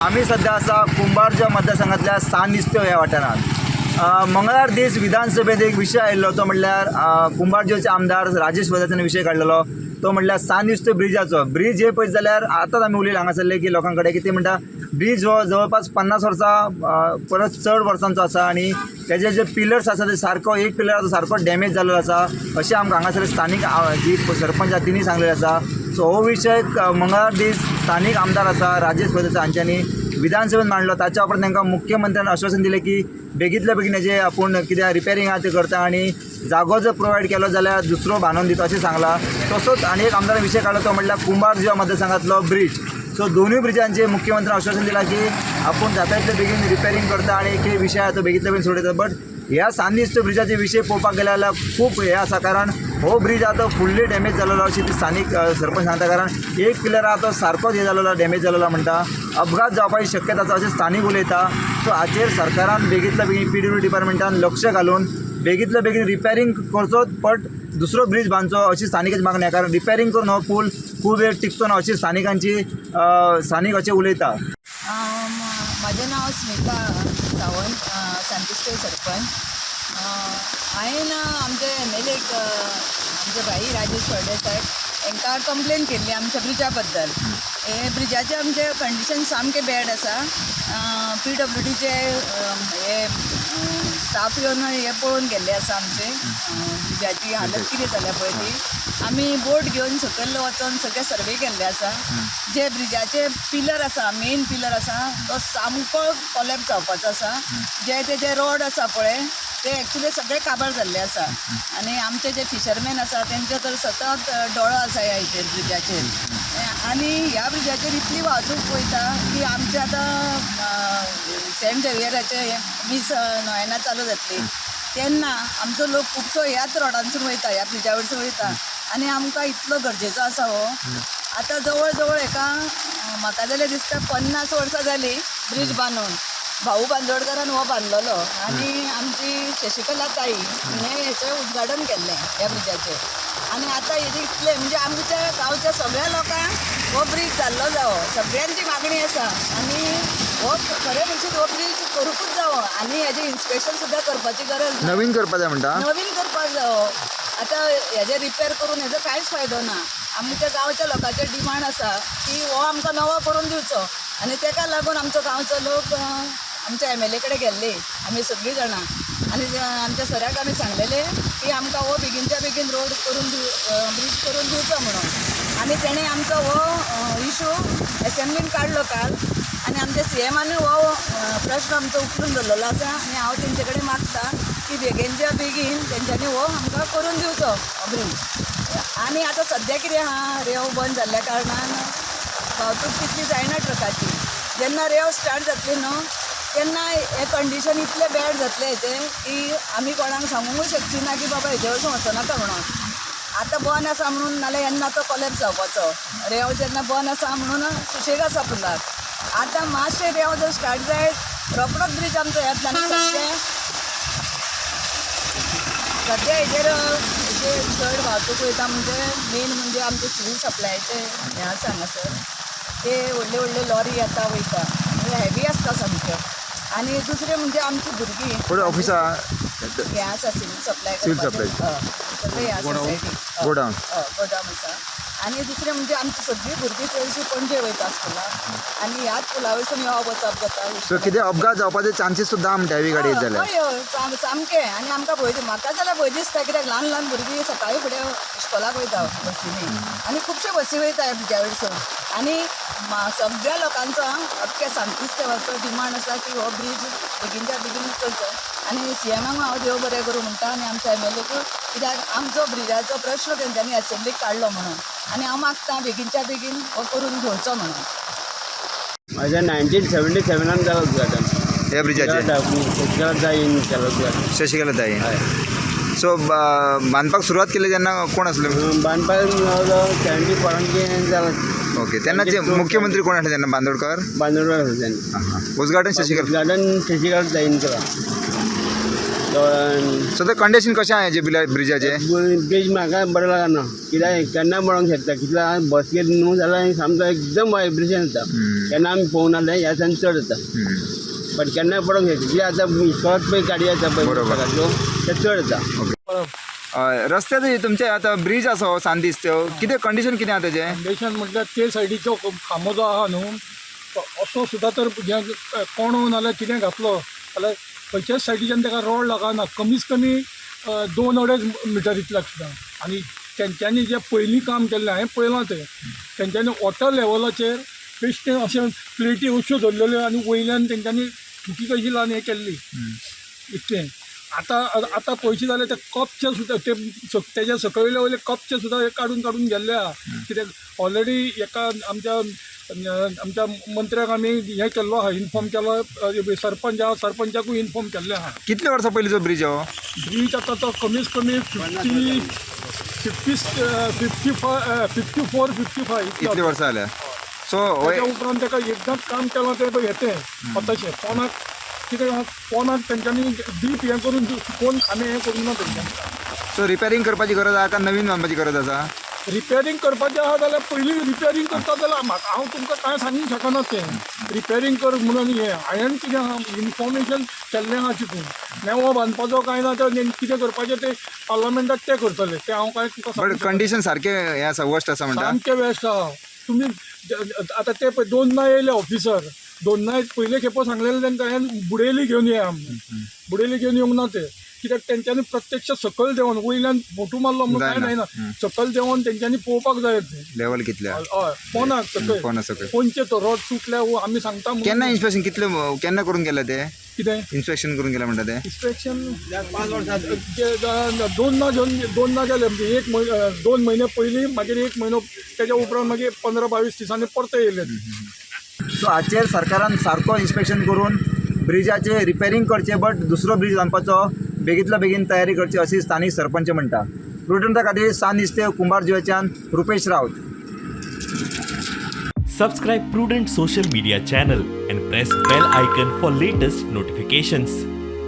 आमी सध्या आसा कुंभारच्या मतदारसंघातल्या सान इस्त्यो ह्या वाठारांत. मंगळार दीस विधानसभेत एक विशय आयिल्लो, तो म्हणल्यार कुंभारजेचे आमदार राजेश फळदेसायान विशय काडलेलो, तो म्हणल्यार सान इस्त्यो ब्रिजाचो. ब्रीज हे पळयत जाल्यार आतांच आमी उलयले हांगासरले की लोकां कडेन की ते म्हणटा ब्रीज हो जवळपास 50 वर्सां परस चड वर्सांचो आसा आनी तेजे जे पिलर्स आसा ते सारको एक पिलर आसा सारको डॅमेज जाल्लो आसा, अशें आमकां हांगासर स्थानीक जी सरपंच आसा तिणी सांगलेलें आसा. सो हो विशय मंगळार दीस स्थानीक आमदार आसा राजेश फळदेसाय हांच्यांनी विधानसभेत मांडलो. ताच्या उपरांत तांकां मुख्यमंत्र्यान आश्वासन दिलें की बेगींतल्या बेगीन हेजें आपूण कितें रिपेरींग आहा तें करता आनी जागो जर प्रोवायड केलो जाल्यार दुसरो बांदून दिता अशें सांगलां. तसोच आनी एक आमदारान विशय काडलो, तो म्हणल्यार कुंभारजुवा मतदारसंघातलो ब्रीज. सो दोनूय ब्रिजांचेर मुख्यमंत्र्यान आश्वासन दिलां की आपूण जाता तितले बेगीन रिपेरींग करता आनी एक विशय आहा तो बेगींतल्या बेगीन सोडयता. बट ह्या सान इस्त्यो ब्रिजाचे विशय पळोवपाक गेले जाल्यार खूब हें आसा, कारण हो ब्रीज आहा तो फुल्ली डॅमेज जालेलो अशी ती स्थानीक सरपंच सांगता, कारण एक पिलर आहा तो सारकोच हे जालेलो, डॅमेज जालेलो म्हणटा, अपघात जावपाची शक्यता आसा अशें स्थानीक उलयता. सो हाचेर सरकारान बेगींतल्या बेगीन पीडब्ल्यू डिपार्टमेंटान लक्ष घालून बेगींतल्या बेगीन रिपेरींग करचोच, बट दुसरो ब्रीज बांदचो अशी स्थानिकांची मागणी आसा, कारण रिपेरींग करून हो पूल खूब वेळ टिकचो ना अशी स्थानिकांची स्थानीक अशें उलयता. म्हाजें नांव स्मिता सावंत, सांतिस्ते सरपंच. हांवें आमचे एम एल एक आमचे भाई राजेश फळदेसाय हांकां कंप्लेन केल्ली आमच्या ब्रिजा बद्दल. हे ब्रिजाचें आमचें कंडिशन सामकें बॅड आसा. पी डब्ल्यू डीचे हे स्टाफ येवन हे पळोवन गेल्ले आसा, आमचे ब्रिजाची हालत कितें जाल्या पळय ती. आमी बोट घेवन सकयल वचोन सगळे सर्वे केल्ले आसा. जे ब्रिजाचे पिलर आसा, मेन पिलर आसा, तो सामको कोलॅप्स जावपाचो आसा. जे तेजे रोड आसा पळय ते एक्चुली सगळे काबार जाल्ले आसा आनी आमचे जे फिशरमॅन आसा तेंचे तर सतत दोळो आसा ह्या हेचेर, ब्रिजाचेर. आनी ह्या ब्रिजाचेर इतली वाहतूक वयता की आमचे आतां सेंट झेवियराचे मीस नोयेना चालू जातली तेन्ना आमचो लोक खुबसो ह्याच रोडांसून वयता, ह्या ब्रिजा वयरसून वयता आनी आमकां इतलो गरजेचो आसा हो. आतां जवळ जवळ हेका म्हाका जाल्यार दिसता 50 वर्सां जालीं ब्रीज बांदून. भाऊ बांदोडकारान हो बांदलेलो आनी आमची शशिकला ताई हिणें हेचें उद्घाटन केल्लें ह्या ब्रिजाचें. आनी आतां हेजें इतलें म्हणजे आमच्या गांवच्या सगळ्या लोकांक हो ब्रीज जाल्लो जावो, सगळ्यांची मागणी आसा. आनी हो खरें म्हणशीत हो ब्रीज करूंकूच जावो आनी हेजें इन्स्पेक्शन सुद्दां करपाची गरज ना. नवीन करपाक जाय म्हणटा. नवीन करपाक जावो. आतां हेजें रिपेर करून हेजो कांयच फायदो ना. आमच्या गांवच्या लोकांचें डिमांड आसा की हो आमकां नवो करून दिवचो आनी तेका लागून आमचो गांवचो लोक आमच्या एम एल ए कडेन गेल्ली आमी सगळीं जाणां आनी आमच्या सराक आमी सांगलेलें की आमकां हो बेगीनच्या बेगीन रोड करून दिव, ब्रीज करून दिवचो म्हणून. आनी तेणें आमचो हो इशू एसेंब्लीन काडलो काल आनी आमच्या सी एमानूय हो प्रश्न आमचो उखलून धरलेलो आसा. आनी हांव तेंचे कडेन मागता की बेगीनच्या बेगीन तेंच्यांनी हो आमकां करून दिवचो हो ब्रीज. आनी आतां सद्या कितें आहा, रेंव बंद जाल्ल्या कारणान वाहतूक तितली जायना ट्रकाची. जेन्ना रेंव स्टार्ट जातली न्हू तेन्ना हें कंडिशन इतलें बॅड जातलें हेजें की आमी कोणाक सांगूंकूय शकची ना की बाबा हेजे वयरसून वचनाका म्हणून. आतां बंद आसा म्हणून, नाल्यार येन्ना तो कोलॅप्स जावपाचो. रेंव जेन्ना बंद आसा म्हणून सुशेग आसा पुलाक. आतां मातशें रेंव जर स्टार्ट जायत रोकडोच ब्रीज आमचो येतलो. आनी सद्या सद्या हेजेर हेजेर चड वाहतूक वयता म्हणजे मेन म्हणजे आमचे सिवील सप्लायचे हें आसा हांगासर, ते व्हडले व्हडले लॉरी येता वयता, म्हणजे हेवी आसता सामक्यो. आनी दुसरें म्हणजे आमची भुरगीं फुडें ऑफिसा हें आसा सिवील सप्लाय सिवील करपाचें. सप्लाय. हय, सगळें हें आसा सायडीक. गोडावन. हय, गोदाम आसा. आनी दुसरें म्हणजे आमची सगळीं भुरगीं चडशीं पणजे वयता स्कुलाक आनी ह्याच पुला वयरसून यो वचप जाता. सो कितें अपघात जावपाचे चान्सीस सुद्दां म्हणटा हेवी गाडी येत जाल्यार. हय हय, सामकें. आनी आमकां भंय, म्हाका जाल्यार भंय दिसता, कित्याक ल्हान ल्हान भुरगीं सकाळीं फुडें इस्कोलाक वयता बसींनी आनी खुबश्यो बसी वयता ह्या ब्रिजा वयरसून. आनी सगळ्या लोकांचो, अख्ख्या सांतिस्तेवाचो डिमांड आसा की हो ब्रीज बेगीनच्या बेगीन करचो. आनी सी एमाक हांव देव बरें करूं म्हणटा आनी आमच्या एम एल एक, कित्याक आमचो ब्रिजाचो प्रश्न तेंच्यांनी एसेंब्लीक काडलो म्हणून. आनी हांव मागता बेगीनच्या बेगीन हो करून घेवचो म्हणून. माझ्या 1977 जालो उद्घाटन. ह्या ब्रिजाचे? शशिकला ताईन केलो उद्घाटन. शशिकला ताई. हय. सो बांदपाक सुरवात केली तेन्ना कोण आसले? बांदपाक जवळ 74 जालो. ओके, तेन्ना जे मुख्यमंत्री कोण आसले तेन्ना? बांदोडकर. बांदोडकर आसले तेन्ना. उद्घाटन शशिकला उद्घाटन शशिकला ताईन केला. सो ते कंडिशन कशें आहा हेजे ब्रिजाचें? ब्रिज म्हाका बरें लागना, कित्याक केन्ना पडोंक शकता. कितल्या बस घेत न्हू जाल्यार सामको एकदम वायब्रेशन जाता. केन्ना आमी पळोवंक नासलें, ह्या दिसांनी चड जाता. बट केन्ना पडोंक शकता, कित्याक आतां इस्कोलाक पळय गाडी येता पळय सकाळच्यो, ते चड जाता. हय, रस्त्याचे तुमचे आतां ब्रीज आसा हो सांतिस्तेव, कितें कंडिशन कितें आहा तेजें? फावंडेशन म्हटल्यार ते सायडीचो खांबो जो आहा न्हू, तो असो सुद्दां तर हें कोणो नाल्यार कितें घातलो जाल्यार खंयच्याच सायडीच्यान ताका रोड लागना, कमीच कमी 2-2.5 मिटर इतल्याक सुद्दां. आनी तेंच्यांनी जें पयलीं काम केल्लें हांवें पळयलां तें, तेंच्यांनी वॉटर लेवलाचेर बेश्टें अशें प्लेटी अश्यो धरलेल्यो आनी वयल्यान तेंच्यांनी थुकी कशी लावन हें केल्ली इतलें. आतां आतां पयशे जाल्यार ते कपचे सुद्दां ते तेज्या सकयले वयले कपचे सुद्दां हे काडून काडून गेल्ले आहा. कित्याक ऑलरेडी एका आमच्या आमच्या मंत्र्याक आमी हें केल्लो आहा, इन्फॉर्म केलो. सरपंच आहा, सरपंचाकूय इन्फॉर्म केल्लें आहा. कितले वर्सां पयलींचो ब्रीज हो? ब्रीज आतां तो कमीच कमी 50 50 55, 54, 55. इतले वर्सां जाल्या. सो ताच्या उपरांत ताका एकदांच काम केलां तें पळय हेतें तशें पोनाक कितें आहा, पोनाक तेंच्यांनी डीप हें करून कोण खांबे हें करूंक ना तेंच्यांनी. सो रिपेरींग करपाची गरज आहा काय नवीन बांदपाची गरज आसा? रिपेरींग करपाचें आहा जाल्यार पयलीं रिपेरींग करता जाल्यार म्हाका, हांव तुमकां कांय सांगूंक शकना तें रिपेरींग कर म्हणून. हें हांवें कितें आहा इन्फॉर्मेशन केल्लें आहा चितून नेवो बांदपाचो कांय ना, तें कितें करपाचें तें पार्लमेंटाक तें करतलें, तें हांव कांय तुमकां बट सांगूंक शकना. कंडिशन सारकें हें आसा, वर्स्ट आसा म्हणटा. सामकें वेस्ट आहा. तुमी आतां ते पळय दोनदां येयले ऑफिसर, दोनदां पयले खेपो सांगलेले तांकां हांवें बुडयली घेवन येया म्हणून, बुडयली घेवन येवंक ना ते. कित्याक तेंच्यांनी प्रत्यक्ष सकयल देंवन, वयल्यान फोटो मारलो म्हणून कांय जायना. जायना, सकयल देंवन तेंच्यांनी पळोवपाक जाय तें. लेवल कितल्या? हय, पोनाक सकयल. पोना सकयल. कोणचे तो रोड तुटल्या वो आमी सांगता म्हणून. केन्ना इन्स्पेक्शन कितले केन्ना करून गेले ते? कितें? इन्स्पेक्शन करून गेले म्हणटा ते? इन्स्पेक्शन 5 वर्सां. दोनदां घेवन दोनदां गेले, म्हणजे एक म्हयनो 2 म्हयने पयलीं, मागीर एक म्हयनो तेज्या उपरांत मागीर 15-22 दिसांनी परते येयले. सो हाचेर सरकारान सारको इन्स्पेक्शन करून ब्रिजाचें रिपेरींग करचें, बट दुसरो ब्रीज बांदपाचो बेगींतल्या बेगीन तयारी करची अशी स्थानीक सरपंच म्हणटा. प्रुडंटा खातीर सान इस्तेव कुंभारजुवेच्यान रुपेश रावत. Subscribe Prudent Social Media channel and press bell icon for latest notifications.